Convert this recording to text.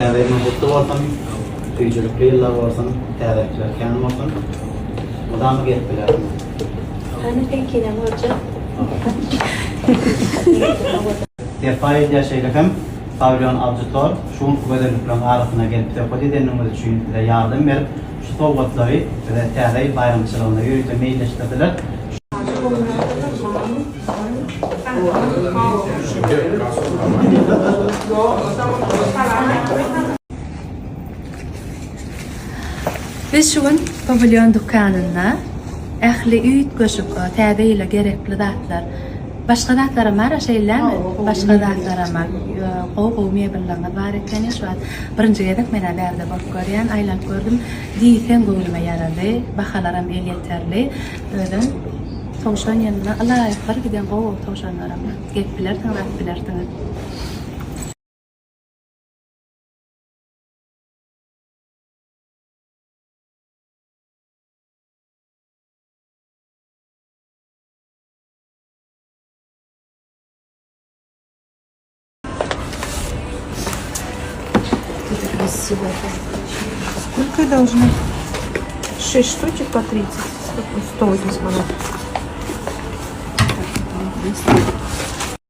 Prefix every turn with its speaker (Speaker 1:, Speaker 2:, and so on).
Speaker 1: Täze ýylyň gutly bolsun, süýjülikli ýyllar bolsun, täzelikler kän bolsun. Mydama gelip bilersiňiz.
Speaker 2: Hany seňkinem görjek.
Speaker 1: Serpaý edýär şeýle hem Pawilýon Awditor şu günki gözellikleriň arasyna gelip söhbet edeniňiz üçin size ýardam berip şu sowgatlary size täze ýyl baýramçylygyna ýörite meýilleşdirdiler.
Speaker 2: Biz şu gün Pawilýon dükanynda ähli üýtgeşik täze ýyla gerekli zatlar, başga zatlaram bar-a şeýlemi? Başga zatlaram bar. Gowy-gowy mebellerimiz bar ekeni. Şu wagt birinji gezek men-ä bärde bolup görýän, aýlanyp gördüm. Diýseň göwnüme ýarady. Bahalaram elýeterli. Özem towşan ýylyna ylaýyk bir giden gowy-gowy towşanlaram bar. Gelip bilersiňiz, alyp bilersiňiz.
Speaker 3: Сколько я должна? 6 штучек по 30. 180 монет.